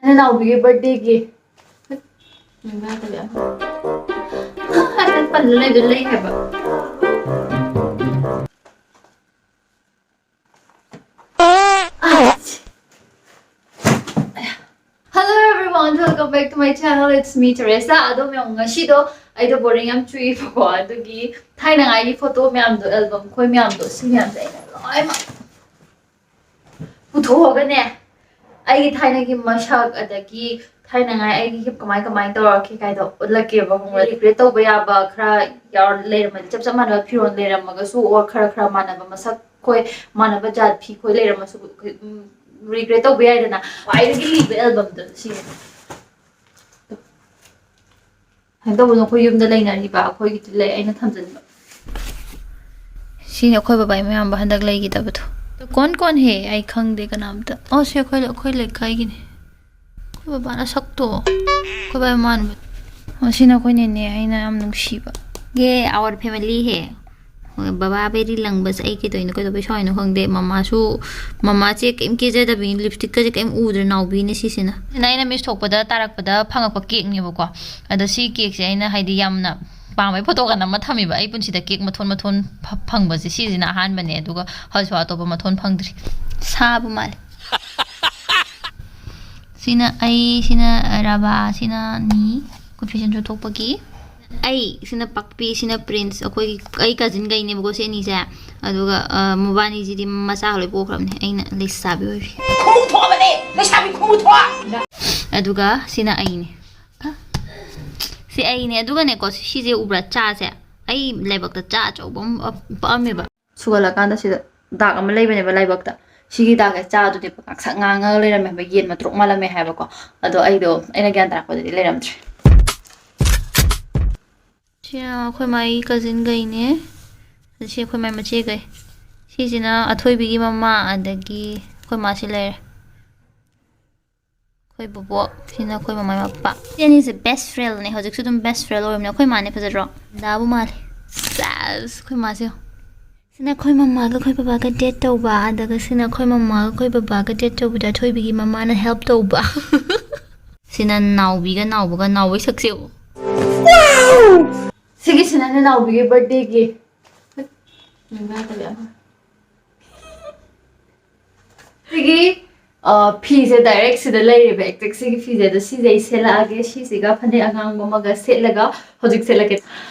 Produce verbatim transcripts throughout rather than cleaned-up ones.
ꯅꯅꯥꯎꯕꯤꯒꯤ ꯕꯥꯔꯗꯦꯒꯤ ꯅꯪ ꯄꯜꯂ ꯂꯩꯕꯗꯣ ꯂꯩ ꯍꯥꯏꯕ꯫ Hello everyone, welcome back to my channel. It's me, Teresa. ꯑꯗꯣ ꯃꯌꯥꯝ, ꯉꯁꯤꯗꯣ ꯑꯩꯗꯣ ꯕꯣꯔꯤꯡ ꯌꯥꯝ ꯆꯨꯏꯕꯀꯣ, ꯑꯗꯨꯒꯤ ꯊꯥꯏꯅꯉꯥꯏꯒꯤ ꯐꯣꯇꯣ ꯃꯌꯥꯝꯗꯣ, ꯑꯦꯜꯕꯝ ꯈꯣꯏ ꯃꯌꯥꯝꯗꯣ, ꯁꯤ ꯃꯌꯥꯝꯁꯦ ꯑꯩꯅ ꯂꯣꯏꯅꯃꯛ ꯄꯨꯊꯣꯛꯑꯒꯅꯦ, ꯑꯩꯒꯤ ꯊꯥꯏꯅꯒꯤ ꯃꯁꯛ, ꯑꯗꯒꯤ ꯊꯥꯏꯅꯉꯥꯏ ꯑꯩꯒꯤ ꯀꯃꯥꯏ ꯀꯃꯥꯏꯅ ꯇꯧꯔꯛꯈꯤ ꯀꯥꯏꯗꯣ ꯎꯠꯂꯛꯀꯦꯕ, ꯈꯪꯕ꯭ꯔꯥ? ꯔꯤꯒ꯭ꯔꯦꯠ ꯇꯧꯕ ꯌꯥꯕ ꯈꯔ ꯌꯥꯎꯔ ꯂꯩꯔꯝꯃꯗꯤ, ꯆꯞ ꯆꯞ ꯃꯥꯟꯅꯕ ꯐꯤꯔꯣꯜ ꯂꯩꯔꯝꯃꯒꯁꯨ, ꯑꯣꯔ ꯈꯔ ꯈꯔ ꯃꯥꯟꯅꯕ ꯃꯁꯛ ꯈꯣꯏ, ꯃꯥꯟꯅꯕ ꯖꯥꯠ ꯐꯤ ꯈꯣꯏ ꯂꯩꯔꯝꯃꯁꯨ, ꯔꯤꯒ꯭ꯔꯦꯠ ꯇꯧꯕ ꯌꯥꯏꯗꯅ꯫ ꯈ꯭ꯋꯥꯏꯗꯒꯤ ꯂꯤꯕ ꯑꯦꯜꯕꯝꯗꯣ ꯁꯤꯅꯦ꯫ ꯀꯃꯥꯏꯅ ꯇꯧꯕꯅꯣ? ꯑꯩꯈꯣꯏ ꯌꯨꯝꯗ ꯂꯩꯅꯔꯤꯕ ꯑꯩꯈꯣꯏꯒꯤꯗꯤ ꯂꯩ, ꯑꯩꯅ ꯊꯝꯖꯤꯟꯕ꯫ ꯁꯤꯅꯤ ꯑꯩꯈꯣꯏ ꯕꯕꯥꯒꯤ ꯃꯌꯥꯝꯕ ꯍꯟꯗꯛ ꯂꯩꯈꯤꯗꯕꯗꯣ꯫ ꯀꯣꯟ ꯀꯣꯟ ꯍꯦ? ꯑꯩ ꯈꯪꯗꯦ ꯀꯅꯥꯝꯇ꯫ ꯑꯣ, ꯁꯤ ꯑꯩꯈꯣꯏ, ꯑꯩꯈꯣꯏ ꯂꯩꯀꯥꯏꯒꯤꯅꯦ꯫ ꯑꯩꯈꯣꯏ ꯕꯕꯥꯅ ꯁꯛꯇꯣ ꯑꯩꯈꯣꯏ ꯕꯕꯥ ꯃꯥꯟꯕ꯫ ꯑꯣ, ꯁꯤꯅ ꯑꯩꯈꯣꯏ ꯅꯦꯅꯦ ꯑꯩꯅ ꯌꯥꯝ ꯅꯨꯡꯁꯤꯕ꯫ ꯌꯦ, our family ꯍꯦ꯫ ꯍꯣꯏ, ꯕꯕꯥ ꯕꯦꯔꯤ ꯂꯪꯕꯁꯦ ꯑꯩ ꯀꯩꯗꯧꯔꯤꯅꯣ, ꯀꯩꯗꯧꯕꯩ ꯁꯥꯎꯔꯤꯅꯣ ꯈꯪꯗꯦ꯫ ꯃꯃꯥꯁꯨ, ꯃꯃꯥꯁꯦ ꯀꯩꯝ ꯀꯦꯖꯗꯕꯤꯅꯤ, ꯂꯤꯞꯁꯇꯤꯛꯀꯁꯦ ꯀꯩꯝ ꯎꯗ꯭ꯔꯦ, ꯅꯥꯎꯕꯤꯅꯦ ꯁꯤꯁꯤꯅ꯫ ꯁꯤꯅ ꯑꯩꯅ ꯃꯤꯁ ꯊꯣꯛꯄꯗ ꯇꯥꯔꯛꯄꯗ ꯐꯪꯉꯛꯄ ꯀꯦꯛꯅꯦꯕꯀꯣ꯫ ꯑꯗꯣ ꯁꯤ ꯀꯦꯛꯁꯦ ꯑꯩꯅ ꯍꯥꯏꯗꯤ ꯌꯥꯝꯅ ꯄꯥꯝꯕꯩ ꯐꯣꯇꯣꯒ ꯅꯝꯃ ꯊꯝꯃꯤꯕ꯫ ꯑꯩ ꯄꯨꯟꯁꯤꯗ ꯀꯦꯛ ꯃꯊꯣꯟ ꯃꯊꯣꯟ ꯐ-, ꯐꯪꯕꯁꯦ ꯁꯤꯁꯤꯅ ꯑꯍꯥꯟꯕꯅꯦ, ꯑꯗꯨꯒ ꯍꯧꯖꯤꯛꯐꯥꯎ ꯑꯇꯣꯞꯄ ꯃꯊꯣꯟ ꯐꯪꯗ꯭ꯔꯤ꯫ ꯁꯥꯕ ꯃꯥꯜꯂꯦ꯫ ꯁꯤꯅ ꯑꯩ, ꯁꯤꯅ ꯔꯕꯥ, ꯁꯤꯅ ꯅꯤ, ꯀꯨꯠ ꯐꯦꯁꯟ ꯁꯣ ꯊꯣꯛꯄꯒꯤ꯫ ꯑꯩ, ꯁꯤꯅ ꯄꯥꯛꯄꯤ, ꯁꯤꯅ ꯄ꯭ꯔꯤꯟꯁ꯫ ꯑꯩꯈꯣꯏꯒꯤ, ꯑꯩ ꯀꯖꯤꯟꯈꯩꯅꯦꯕꯀꯣ ꯁꯤ ꯑꯅꯤꯁꯦ꯫ ꯑꯗꯨꯒ, ꯑ, ꯃꯕꯥꯅꯤꯁꯤꯗꯤ ꯃꯆꯥ ꯂꯣꯏ ꯄꯣꯛꯈ꯭ꯔꯕꯅꯦ, ꯑꯩꯅ ꯂꯩꯁꯥꯕꯤ ꯑꯣꯏꯔꯤ꯫ ꯈꯣꯡꯎꯞ ꯊꯣꯛꯑꯕꯅꯦ, ꯂꯩꯁꯥꯕꯤ ꯈꯣꯡꯎꯞ ꯊꯣꯛꯑ! ꯑꯗꯨꯒ ꯁꯤꯅ ꯑꯩꯅꯦ꯫ ꯑ, ꯁꯤ ꯑꯩꯅꯦ꯫ ꯑꯗꯨꯒꯅꯦꯀꯣ, ꯁꯤꯁꯦ ꯎꯕ꯭ꯔꯥ? ꯆꯥꯁꯦ꯫ ꯑꯩ ꯂꯥꯏꯕꯛꯇ ꯆꯥ ꯑꯆꯧꯕ ꯑꯃ ꯄꯛꯑꯝꯃꯦꯕ꯫ ꯁꯨꯒꯠꯂꯀꯥꯟꯗ ꯁꯤꯗ ꯗꯥꯛ ꯑꯃ ꯂꯩꯕꯅꯦꯕ ꯂꯥꯏꯕꯛꯇ꯫ ꯁꯤꯒꯤ ꯗꯥꯛꯁꯦ ꯆꯥꯗꯨꯅꯦꯕ ꯉꯥꯛꯁꯛ ꯉꯥꯡꯉꯒ ꯂꯩꯔꯝꯃꯦ ꯍꯥꯏꯕ, ꯌꯦꯟ ꯃꯇ꯭ꯔꯣꯛ ꯃꯥꯜꯂꯝꯃꯦ ꯍꯥꯏꯕꯀꯣ꯫ ꯑꯗꯣ ꯑꯩꯗꯣ, ꯑꯩꯅ ꯒ꯭ꯌꯥꯟ ꯇꯥꯔꯛꯄꯗꯗꯤ ꯂꯩꯔꯝꯗ꯭ꯔꯦ꯫ ꯁꯤꯅ ꯑꯩꯈꯣꯏ ꯃꯥꯒꯤ ꯀꯖꯤꯟꯈꯩꯅꯦ꯫ ꯑꯗ ꯁꯤ ꯑꯩꯈꯣꯏ ꯃꯥꯒꯤ ꯃꯆꯦꯈꯩ꯫ ꯁꯤꯁꯤꯅ ꯑꯊꯣꯏꯕꯤꯒꯤ ꯃꯃꯥ, ꯑꯗꯒꯤ ꯑꯩꯈꯣꯏ ꯃꯥꯁꯤ ꯂꯩꯔꯦ꯫ ꯑꯩꯈꯣꯏ ꯕꯣꯕꯣꯛ, ꯁꯤꯅ ꯑꯩꯈꯣꯏ ꯃꯃꯥꯏ ꯃꯄꯥ꯫ ꯁꯤ ꯑꯅꯤꯁꯦ ꯕꯦꯁ ꯐ꯭ꯔꯦꯟꯅꯦ, ꯍꯧꯖꯤꯛꯁꯨ ꯑꯗꯨꯝ ꯕꯦꯁ ꯐ꯭ꯔꯦꯟ ꯑꯣꯏꯔꯝꯅꯦ꯫ ꯑꯩꯈꯣꯏ ꯃꯥꯅꯦ, ꯐꯖꯗ꯭ꯔꯣ? ꯗꯥꯕꯨ ꯃꯥꯜꯂꯦ꯫ ꯁꯦꯁ, ꯑꯩꯈꯣꯏ ꯃꯥꯁꯦ ꯌꯦꯡꯉꯣ꯫ ꯁꯤꯅ ꯑꯩꯈꯣꯏ ꯃꯃꯥꯒ ꯑꯩꯈꯣꯏ ꯕꯕꯥꯒ ꯗꯦꯠ ꯇꯧꯕ, ꯑꯗꯨꯒ ꯁꯤꯅ ꯑꯩꯈꯣꯏ ꯃꯃꯥꯒ ꯑꯩꯈꯣꯏ ꯕꯕꯥꯒ ꯗꯦꯠ ꯇꯧꯕꯗ ꯑꯊꯣꯏꯕꯤꯒꯤ ꯃꯃꯥꯅ ꯍꯦꯜꯞ ꯇꯧꯕ꯫ ꯁꯤꯅ ꯅꯥꯎꯕꯤꯒ ꯅꯥꯎꯕꯒ ꯅꯥꯎꯕꯩ ꯁꯛꯁꯦ ꯎ꯫ ꯁꯤꯒꯤꯁꯤꯅꯅꯦ ꯅꯥꯎꯕꯤꯒꯤ ꯕꯥꯔꯊꯗꯦꯒꯤ꯫ ꯁꯤꯒꯤ ꯑ, ꯐꯤꯁꯦ ꯗꯥꯏꯔꯦꯛ ꯁꯤꯗ ꯂꯩꯔꯦꯕ, ꯑꯦꯛꯖꯦꯛ ꯁꯤꯒꯤ ꯐꯤꯁꯦ꯫ ꯑꯗꯣ ꯁꯤꯁꯦ ꯑꯩ ꯁꯦꯠꯂꯛꯑꯒꯦ, ꯁꯤꯁꯤꯒ ꯐꯅꯦꯛ ꯑꯉꯥꯡꯕ ꯑꯃꯒ ꯁꯦꯠꯂꯒ ꯍꯧꯖꯤꯛ ꯁꯦꯠꯂꯛꯀꯦ꯫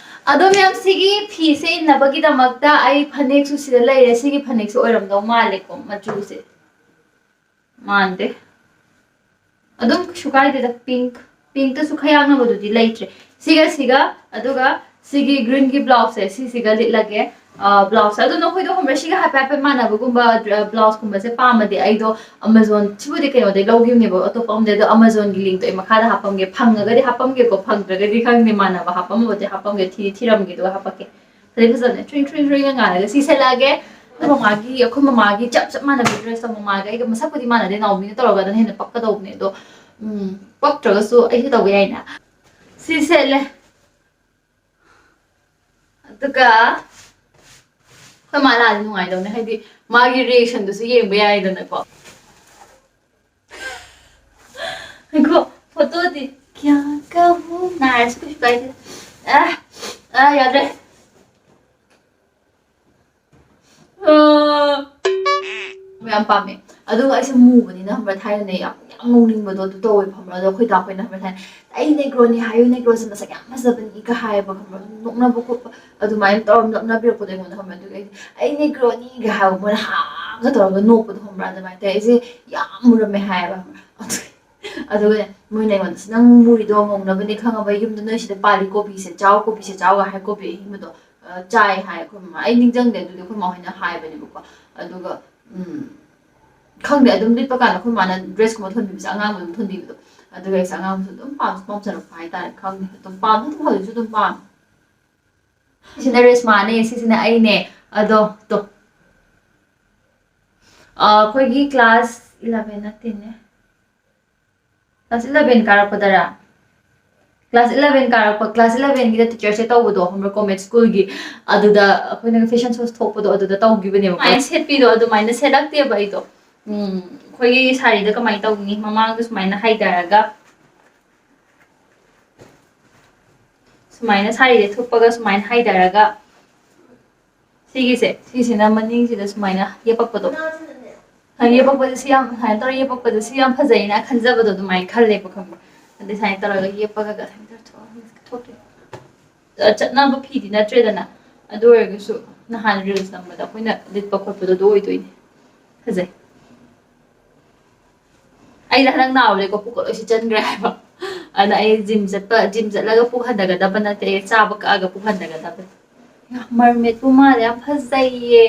ꯑꯗꯣ ꯃꯌꯥꯝ, ꯁꯤꯒꯤ ꯐꯤꯁꯦ ꯏꯟꯅꯕꯒꯤꯗꯃꯛꯇ ꯑꯩ ꯐꯅꯦꯛꯁꯨ ꯁꯤꯗ ꯂꯩꯔꯦ꯫ ꯁꯤꯒꯤ ꯐꯅꯦꯛꯁꯦ ꯑꯣꯏꯔꯝꯗꯧ ꯃꯥꯜꯂꯦꯀꯣ ꯃꯆꯨꯁꯦ꯫ ꯃꯥꯟꯗꯦ꯫ ꯑꯗꯨꯝ ꯀꯩꯁꯨ ꯀꯥꯏꯗꯦꯗ, ꯄꯤꯡꯛ꯫ ꯄꯤꯡꯛꯇꯁꯨ ꯈꯌꯥꯛꯅꯕꯗꯨꯗꯤ ꯂꯩꯇ꯭ꯔꯦ꯫ ꯁꯤꯒ ꯁꯤꯒ, ꯑꯗꯨꯒ ꯁꯤꯒꯤ ꯒ꯭ꯔꯤꯟꯒꯤ ꯕ꯭ꯂꯥꯎꯁꯁꯦ, ꯁꯤꯁꯤꯒ ꯂꯤꯠꯂꯒꯦ꯫ ꯑ, ꯕ꯭ꯂꯥꯎꯁꯁꯦ꯫ ꯑꯗꯣ ꯅꯈꯣꯏꯗꯣ ꯈꯪꯕ꯭ꯔꯥ, ꯁꯤꯒ ꯍꯥꯏꯐꯦꯠ ꯍꯥꯏꯐꯦꯠ ꯃꯥꯟꯅꯕꯒꯨꯝꯕ ꯗ꯭ꯔ-, ꯕ꯭ꯂꯥꯎꯁꯀꯨꯝꯕꯁꯦ ꯄꯥꯝꯃꯗꯤ ꯑꯩꯗꯣ ꯑꯃꯥꯖꯣꯟ, ꯁꯤꯕꯨꯗꯤ ꯀꯩꯅꯣꯗꯩ ꯂꯧꯈꯤꯕꯅꯦꯕ, ꯑꯇꯣꯞꯄ ꯑꯝꯗꯩ꯫ ꯑꯗꯣ ꯑꯃꯥꯖꯣꯟꯒꯤ ꯂꯤꯡꯛꯇꯣ ꯑꯩ ꯃꯈꯥꯗ ꯍꯥꯞꯄꯝꯒꯦ꯫ ꯐꯪꯉꯒꯗꯤ ꯍꯥꯞꯄꯝꯒꯦꯀꯣ, ꯐꯪꯗ꯭ꯔꯒꯗꯤ ꯈꯪꯗꯦ, ꯃꯥꯟꯅꯕ ꯍꯥꯞꯄꯝꯃꯕꯗꯤ ꯍꯥꯞꯄꯝꯒꯦ, ꯊꯤ-, ꯊꯤꯔꯝꯒꯦ ꯑꯗꯨꯒ ꯍꯥꯞꯄꯛꯀꯦ꯫ ꯐꯗꯤ ꯐꯖꯕꯅꯦ, ꯊ꯭ꯔꯤꯡ ꯊ꯭ꯔꯤꯡ ꯊ꯭ꯔꯤꯡꯒ ꯉꯥꯜꯂꯒ꯫ ꯁꯤ ꯁꯦꯠꯂꯛꯑꯒꯦ꯫ ꯑꯩꯈꯣꯏ ꯃꯃꯥꯒꯤ, ꯑꯩꯈꯣꯏ ꯃꯃꯥꯒꯤ ꯆꯞ ꯆꯞ ꯃꯥꯟꯅꯕ ꯗ꯭ꯔꯦꯁꯇꯣ꯫ ꯃꯃꯥꯒ ꯑꯩꯒ ꯃꯁꯛꯄꯨꯗꯤ ꯃꯥꯟꯅꯗꯦ, ꯅꯥꯎꯕꯤꯅ ꯇꯧꯔꯒ ꯑꯗꯨꯅ ꯍꯦꯟꯅ ꯄꯛꯀꯗꯧꯕꯅꯦ꯫ ꯑꯗꯣ, ꯎꯝ, ꯄꯛꯇ꯭ꯔꯒꯁꯨ ꯑꯩꯁꯨ ꯇꯧꯕ ꯌꯥꯏꯅ꯫ ꯁꯤ ꯁꯦꯠꯂꯦ꯫ ꯑꯗꯨꯒ ꯑꯩꯈꯣꯏ ꯃꯥ ꯂꯥꯛꯑꯗꯤ ꯅꯨꯡꯉꯥꯏꯗꯧꯅꯦ, ꯍꯥꯏꯗꯤ ꯃꯥꯒꯤ ꯔꯤꯌꯦꯛꯁꯟꯗꯨꯁꯨ ꯌꯦꯡꯕ ꯌꯥꯏꯗꯅꯀꯣ꯫ ꯉꯥꯏꯈꯣ, ꯐꯣꯇꯣꯗꯤ ꯀꯌꯥ ꯀꯕꯨ ꯅꯥꯔꯁꯨ ꯀꯩꯁꯨ ꯀꯥꯏꯗꯦ꯫ ꯑ, ꯑ, ꯌꯥꯗ꯭ꯔꯦ꯫ ꯑ, ꯌꯥꯝ ꯄꯥꯝꯃꯦ꯫ ꯑꯗꯨꯒ ꯑꯩꯁꯦ ꯃꯨꯕꯅꯤꯅ ꯈꯪꯕ꯭ꯔꯥ, ꯊꯥꯏꯅꯅꯦ ꯌꯥꯝ, ꯌꯥꯝ ꯉꯧꯅꯤꯡꯕꯗꯣ ꯑꯗꯨ ꯇꯧꯋꯦ ꯈꯪꯕ꯭ꯔꯥ꯫ ꯑꯗꯣ ꯑꯩꯈꯣꯏ ꯗꯥ ꯈꯣꯏꯅ ꯈꯪꯕ꯭ꯔꯥ, ꯊꯥꯏꯅ "ꯑꯩ ꯅꯦꯒ꯭ꯔꯣꯅꯤ ꯍꯥꯏꯌꯨ, ꯅꯦꯒ꯭ꯔꯣꯁꯦ ꯃꯁꯛ ꯌꯥꯝ ꯐꯖꯕꯅꯤꯒ" ꯍꯥꯏꯌꯦꯕ ꯈꯪꯕ꯭ꯔꯥ꯫ ꯑꯗꯨꯝ ꯅꯣꯛꯅꯕ ꯈꯣꯠꯄ ꯑꯗꯨꯃꯥꯏꯅ ꯇꯧꯔ ꯂꯛꯅꯕꯤꯔꯛꯄꯗꯣ ꯑꯩꯉꯣꯟꯗ ꯈꯪꯕ꯭ꯔꯥ꯫ ꯑꯗꯨꯒꯤ ꯑꯩꯗꯤ "ꯑꯩ ꯅꯦꯒ꯭ꯔꯣꯅꯤꯒ" ꯍꯥꯏꯕ ꯃꯣꯏꯅ ꯍꯥꯒ ꯇꯧꯔꯒ ꯅꯣꯛꯄꯗꯣ ꯈꯪꯕ꯭ꯔꯥ꯫ ꯑꯗꯨꯃꯥꯏꯅ ꯇꯧꯋꯦ꯫ ꯑꯩꯁꯦ ꯌꯥꯝ ꯃꯨꯔꯝꯃꯦ ꯍꯥꯏꯌꯦꯕ ꯈꯪꯕ꯭ꯔꯥ꯫ ꯑꯗꯨꯒꯤ ꯑꯗꯨꯒꯅꯦ, ꯃꯣꯏꯅ ꯑꯩꯉꯣꯟꯗ "ꯅꯪ ꯃꯨꯔꯤꯗꯣ ꯉꯧꯅꯕꯅꯦ ꯈꯪꯉꯕ, ꯌꯨꯝꯗ ꯅꯣꯏ ꯁꯤꯗ ꯄꯥꯜꯂꯤ ꯀꯣꯕꯤꯁꯦ ꯆꯥꯎ, ꯀꯣꯕꯤꯁꯦ ꯆꯥꯎꯒ" ꯍꯥꯏ꯫ ꯀꯣꯕꯤ ꯑꯍꯤꯡꯕꯗꯣ, ꯑ, ꯆꯥꯏ ꯍꯥꯏ ꯑꯩꯈꯣꯏ ꯃꯃꯥ꯫ ꯑꯩ ꯅꯤꯡꯁꯤꯡꯗꯦ ꯑꯗꯨꯗꯤ, ꯑꯩꯈꯣꯏ ꯃꯥ ꯍꯣꯏꯅ ꯍꯥꯏꯕꯅꯦꯕꯀꯣ꯫ ꯑꯗꯨꯒ, ꯎꯝ, ꯈꯪꯗꯦ, ꯑꯗꯨꯝ ꯂꯤꯠꯄ ꯀꯥꯟꯗ ꯑꯩꯈꯣꯏ ꯃꯥꯅ ꯗ꯭ꯔꯦꯁꯀꯨꯝꯕ ꯊꯣꯟꯕꯤꯕꯁꯦ, ꯑꯉꯥꯡꯕ ꯑꯗꯨꯝ ꯊꯣꯟꯕꯤꯕꯗꯣ, ꯑꯗꯨꯒ ꯑꯩꯁꯦ ꯑꯉꯥꯡꯕꯁꯨ ꯑꯗꯨꯝ ꯄꯥꯝꯁꯨ ꯄꯥꯝꯖꯔꯛꯄ ꯍꯥꯏꯇꯥꯔꯦ꯫ ꯈꯪꯗꯦ, ꯑꯗꯨꯝ ꯄꯥꯝ, ꯑꯗꯨꯝ ꯍꯧꯖꯤꯛꯁꯨ ꯑꯗꯨꯝ ꯄꯥꯝꯃꯦ꯫ ꯁꯤꯅ ꯔꯦꯁꯃꯥꯅꯦ, ꯁꯤꯁꯤꯅ ꯑꯩꯅꯦ꯫ ꯑꯗꯣ ꯇꯣ, ꯑ, ꯑꯩꯈꯣꯏꯒꯤ ꯀ꯭ꯂꯥꯁ ꯏꯂꯚꯦꯟ ꯅꯠꯇꯦꯅꯦ, ꯀ꯭ꯂꯥꯁ ꯏꯂꯚꯦꯟ ꯀꯥꯔꯛꯄꯗꯔꯥ? ꯀ꯭ꯂꯥꯁ ꯏꯂꯚꯦꯟ ꯀꯥꯔꯛꯄ, ꯀ꯭ꯂꯥꯁ ꯏꯂꯚꯦꯟꯒꯤꯗ ꯇꯤꯆꯔꯁꯦ ꯇꯧꯕꯗꯣ ꯈꯪꯕ꯭ꯔꯥ, ꯀꯣꯃꯦꯠ ꯁ꯭ꯀꯨꯜꯒꯤ, ꯑꯗꯨꯗ ꯑꯩꯈꯣꯏꯅ ꯐꯦꯁꯟ ꯁꯣ ꯊꯣꯛꯄꯗꯣ ꯑꯗꯨꯗ ꯇꯧꯈꯤꯕꯅꯦꯕ꯫ ꯁꯨꯃꯥꯏꯅ ꯁꯦꯠꯄꯤꯗꯣ ꯑꯗꯨꯃꯥꯏꯅ ꯁꯦꯠꯂꯛꯇꯦꯕ ꯑꯩꯗꯣ꯫ ꯎꯝ, ꯑꯩꯈꯣꯏꯒꯤ ꯁꯥꯔꯤꯗ ꯀꯃꯥꯏꯅ ꯇꯧꯅꯤ? ꯃꯃꯥꯡꯗ ꯁꯨꯃꯥꯏꯅ ꯍꯥꯏꯊꯔꯒ, ꯁꯨꯃꯥꯏꯅ ꯁꯥꯔꯤꯁꯦ ꯊꯨꯞꯄꯒ ꯁꯨꯃꯥꯏꯅ ꯍꯥꯏꯊꯔꯒ, ꯁꯤꯒꯤꯁꯦ, ꯁꯤꯁꯤꯅ ꯃꯅꯤꯡꯁꯤꯗ ꯁꯨꯃꯥꯏꯅ ꯌꯦꯞꯄꯛꯄꯗꯣ꯫ ꯌꯦꯞꯄꯛꯄꯁꯦ ꯁꯤ ꯌꯥꯝ, ꯁꯨꯃꯥꯏꯅ ꯇꯧꯔ ꯌꯦꯞꯄꯛꯄꯁꯦ ꯁꯤ ꯌꯥꯝ ꯐꯖꯩꯅ ꯈꯟꯖꯕꯗꯣ ꯑꯗꯨꯃꯥꯏꯅ ꯈꯜꯂꯦꯕ, ꯈꯪꯕ꯭ꯔꯥ? ꯑꯗꯩ ꯁꯨꯃꯥꯏꯅ ꯇꯧꯔꯒ ꯌꯦꯞꯄꯒ ꯁꯨꯃꯥꯏꯅ ꯇꯧꯔ ꯊꯣꯛꯑꯒ ꯊꯣꯛꯈ꯭ꯔꯦ꯫ ꯑ, ꯆꯠꯅꯕ ꯐꯤꯗꯤ ꯅꯠꯇ꯭ꯔꯦꯗꯅ, ꯑꯗꯨ ꯑꯣꯏꯔꯒꯁꯨ ꯅꯍꯥꯟ ꯔꯤꯜꯁ ꯅꯝꯕꯗ ꯑꯩꯈꯣꯏꯅ ꯂꯤꯠꯄ ꯈꯣꯠꯄꯗꯣ ꯑꯗꯨ ꯑꯣꯏꯗꯣꯏꯅꯦ꯫ ꯐꯖꯩ꯫ ꯑꯩꯅ ꯍꯟꯗꯛ ꯅꯥꯕꯗꯩꯀꯣ ꯄꯨꯛꯀ ꯂꯣꯏ ꯁꯤꯠꯆꯟꯈ꯭ꯔꯦ ꯍꯥꯏꯕ꯫ ꯑꯗ ꯑꯩ ꯖꯤꯝ ꯆꯠꯄ, ꯖꯤꯝ ꯆꯠꯂꯒ ꯄꯨꯛ ꯍꯟꯊꯒꯗꯕ ꯅꯠꯇꯦ, ꯑꯩ ꯆꯥꯕ ꯀꯛꯑꯒ ꯄꯨꯛ ꯍꯟꯊꯒꯗꯕꯅꯤ꯫ ꯃꯔꯃꯦꯠꯄꯨ ꯃꯥꯜꯂꯦ, ꯌꯥꯝ ꯐꯖꯩꯌꯦ꯫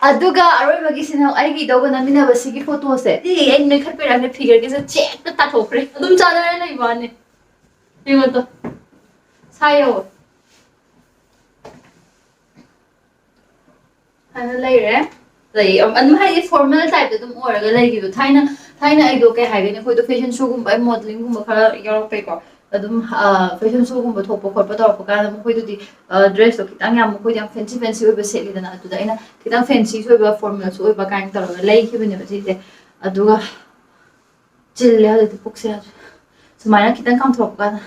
ꯑꯗꯨꯒ ꯑꯔꯣꯏꯕꯒꯤꯁꯤꯅ ꯑꯩꯒꯤ ꯏꯇꯧꯒ ꯅꯝꯃꯤꯟꯅꯕ ꯁꯤꯒꯤ ꯐꯣꯇꯣꯁꯦ꯫ ꯁꯤ ꯑꯩ ꯅꯣꯏꯈꯠꯄꯩꯔꯥ ꯈꯪꯗꯦ, ꯐꯤꯒꯔꯒꯁꯦ ꯆꯦꯛꯇ ꯇꯥꯊꯣꯛꯈ꯭ꯔꯦ꯫ ꯑꯗꯨꯝ ꯆꯥꯟꯅꯔ ꯂꯩꯕ ꯋꯥꯅꯤ꯫ ꯌꯦꯡꯉꯣ ꯇꯣ꯫ ꯁꯥꯏ ꯌꯦꯡꯉꯣ꯫ ꯍꯥꯏꯅ ꯂꯩꯔꯦ꯫ ꯑꯗꯩ ꯑꯗꯨꯝ ꯍꯥꯏꯗꯤ ꯐꯣꯔꯃꯦꯜ ꯇꯥꯏꯞꯇ ꯑꯗꯨꯝ ꯑꯣꯏꯔꯒ ꯂꯩꯈꯤꯕꯗꯣ꯫ ꯊꯥꯏꯅ, ꯊꯥꯏꯅ ꯑꯩꯗꯣ ꯀꯩ ꯍꯥꯏꯒꯅꯤ, ꯑꯩꯈꯣꯏꯗꯣ ꯐꯦꯁꯟ ꯁꯣꯒꯨꯝꯕ, ꯑꯩ ꯃꯣꯗꯦꯂꯤꯡꯒꯨꯝꯕ ꯈꯔ ꯌꯥꯎꯔꯛꯄꯩꯀꯣ꯫ ꯑꯗꯨꯝ, ꯑ, ꯐꯦꯁꯟ ꯁꯣꯒꯨꯝꯕ ꯊꯣꯛꯄ ꯈꯣꯠꯄ ꯇꯧꯔꯛꯄ ꯀꯥꯟꯗ ꯃꯈꯣꯏꯗꯨꯗꯤ, ꯑ, ꯗ꯭ꯔꯦꯁꯇꯣ ꯈꯤꯇꯪ ꯌꯥꯝ, ꯃꯈꯣꯏꯗꯤ ꯌꯥꯝ ꯐꯦꯟꯁꯤ ꯐꯦꯟꯁꯤ ꯑꯣꯏꯕ ꯁꯦꯠꯂꯤꯗꯅ, ꯑꯗꯨꯗ ꯑꯩꯅ ꯈꯤꯇꯪ ꯐꯦꯟꯁꯤꯁꯨ ꯑꯣꯏꯕ, ꯐꯣꯔꯃꯦꯜꯁꯨ ꯑꯣꯏꯕ ꯀꯥꯏꯅ ꯇꯧꯔꯒ ꯂꯩꯈꯤꯕꯅꯦꯕ ꯁꯤꯁꯦ꯫ ꯑꯗꯨꯒ ꯆꯤꯜꯂꯦ ꯍꯧꯖꯤꯛꯇꯤ ꯄꯨꯛꯁꯦ ꯌꯥꯗ꯭ꯔꯦ꯫ ꯁꯨꯃꯥꯏꯅ ꯈꯤꯇꯪ ꯀꯥꯝꯊꯣꯔꯛꯄ ꯀꯥꯟꯗ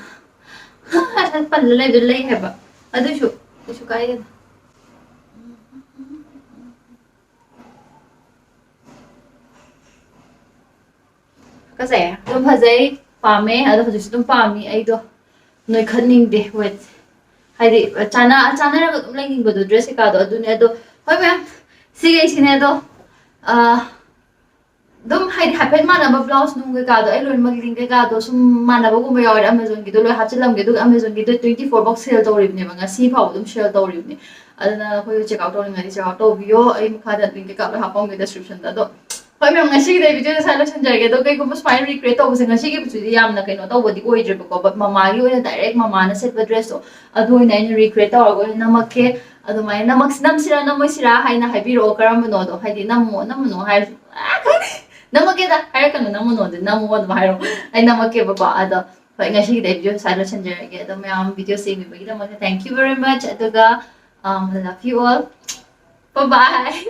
ꯉꯁꯥꯏ ꯄꯜꯂ ꯂꯩꯕꯗꯣ ꯂꯩ ꯍꯥꯏꯕ꯫ ꯑꯗꯨꯏꯁꯨ ꯀꯩꯁꯨ ꯀꯥꯏꯗꯦꯗ꯫ ꯐꯖꯩꯌꯦ꯫ ꯑꯗꯨꯝ ꯐꯖꯩ, ꯄꯥꯝꯃꯦ꯫ ꯑꯗꯣ ꯍꯧꯖꯤꯛꯁꯨ ꯑꯗꯨꯝ ꯄꯥꯝꯃꯤ ꯑꯩꯗꯣ꯫ ꯅꯣꯏꯈꯠꯅꯤꯡꯗꯦ ꯋꯦꯠꯁꯦ꯫ ꯍꯥꯏꯗꯤ ꯆꯥꯅ-, ꯆꯥꯅꯔꯒ ꯑꯗꯨꯝ ꯂꯩꯅꯤꯡꯕꯗꯣ ꯗ꯭ꯔꯦꯁ ꯀꯩꯀꯥꯗꯣ꯫ ꯑꯗꯨꯅꯦ ꯑꯗꯣ, ꯍꯣꯏ ꯃꯦꯝ, ꯁꯤꯈꯩꯁꯤꯅꯦ ꯑꯗꯣ꯫ ꯑꯥ, ꯑꯗꯨꯝ ꯍꯥꯏꯗꯤ ꯍꯥꯏꯐꯦꯠ ꯃꯥꯟꯅꯕ ꯕ꯭ꯂꯥꯎꯁ ꯅꯨꯡ ꯀꯩꯀꯥꯗꯣ ꯑꯩ ꯂꯣꯏꯅꯃꯛ ꯂꯤꯡ ꯀꯩꯀꯥꯗꯣ ꯁꯨꯝ ꯃꯥꯟꯅꯕꯒꯨꯝꯕ ꯌꯥꯎꯔꯗꯤ ꯑꯃꯥꯖꯣꯟꯒꯤꯗꯣ ꯂꯣꯏ ꯍꯥꯞꯆꯤꯜꯂꯝꯒꯦ꯫ ꯑꯗꯨꯒ ꯑꯃꯥꯖꯣꯟꯒꯤꯗꯣ twenty four ꯐꯥꯎ ꯁꯦꯜ ꯇꯧꯔꯤꯕꯅꯦꯕ, ꯉꯁꯤ ꯐꯥꯎꯕ ꯑꯗꯨꯝ ꯁꯦꯜ ꯇꯧꯔꯤꯕꯅꯦ꯫ ꯑꯗꯨꯅ ꯑꯩꯈꯣꯏ ꯆꯦꯛ ꯑꯥꯎꯠ ꯇꯧꯅꯤꯡꯉꯗꯤ ꯆꯦꯛ ꯑꯥꯎꯠ ꯇꯧꯕꯤꯌꯣ꯫ ꯑꯩ ꯃꯈꯥꯗ ꯂꯤꯡ ꯀꯩꯀꯥ ꯂꯣꯏ ꯍꯥꯞꯄꯝꯒꯦ ꯗꯤꯁꯀ꯭ꯔꯤꯞꯁꯟꯗ꯫ ꯑꯗꯣ ꯍꯣꯏ ꯃꯦꯝ, ꯉꯁꯤꯒꯤꯗꯤ ꯚꯤꯗꯤꯑꯣ ꯁ꯭ꯋꯥꯏ ꯂꯣꯏꯁꯤꯟꯖꯔꯒꯦ꯫ ꯑꯗꯣ ꯀꯩꯒꯨꯝꯕ ꯁꯨꯃꯥꯏꯅ ꯔꯤꯀ꯭ꯔꯤꯌꯦꯠ ꯇꯧꯕꯁꯦ ꯉꯁꯤꯒꯤꯕꯨꯗꯤ ꯌꯥꯝꯅ ꯀꯩꯅꯣ ꯇꯧꯕꯗꯤ ꯑꯣꯏꯗ꯭ꯔꯦꯕꯀꯣ, but ꯃꯃꯥꯒꯤ ꯑꯣꯏꯅ ꯗꯥꯏꯔꯦꯛ ꯃꯃꯥꯅ ꯁꯦꯠꯄ ꯗ꯭ꯔꯦꯁꯇꯣ ꯑꯗꯨ ꯑꯣꯏꯅ ꯑꯩꯅ ꯔꯤꯀ꯭ꯔꯤꯌꯦꯠ ꯇꯧꯔꯒ ꯑꯣꯏꯅ ꯅꯝꯃꯛꯀꯦ꯫ ꯑꯗꯨꯃꯥꯏꯅ ꯅꯝꯃꯛ-, ꯅꯝꯁꯤꯔꯥ ꯅꯝꯃꯣꯏꯁꯤꯔꯥ ꯍꯥꯏꯅ ꯍꯥꯏꯕꯤꯔꯛꯑꯣ, ꯀꯔꯝꯕꯅꯣꯗꯣ꯫ ꯍꯥꯏꯗꯤ ꯅꯝꯃꯣ, ꯅꯝꯃꯨꯅꯣ ꯍꯥꯏꯔꯁꯨ, ꯑꯥ, ꯈꯪꯗꯦ꯫ ꯅꯝꯃꯛꯀꯦꯗ ꯍꯥꯏꯔꯛꯀꯅꯨ, ꯅꯝꯃꯨꯅꯣ ꯑꯗꯨ ꯅꯝꯃꯣ ꯑꯗꯨꯝ ꯍꯥꯏꯔꯣ꯫ ꯑꯩ ꯅꯝꯃꯛꯀꯦꯕꯀꯣ꯫ ꯑꯗꯣ ꯍꯣꯏ, ꯉꯁꯤꯒꯤꯗꯤ ꯑꯩ ꯚꯤꯗꯤꯑꯣ ꯁ꯭ꯋꯥꯏ ꯂꯣꯏꯁꯤꯟꯖꯔꯒꯦ꯫ ꯑꯗꯣ ꯃꯌꯥꯝ ꯚꯤꯗꯤꯑꯣꯁꯦ ꯌꯦꯡꯕꯤꯕꯒꯤꯗꯃꯛꯇ thank you very much꯫ ꯑꯗꯨꯒ, um, love you all, bye bye꯫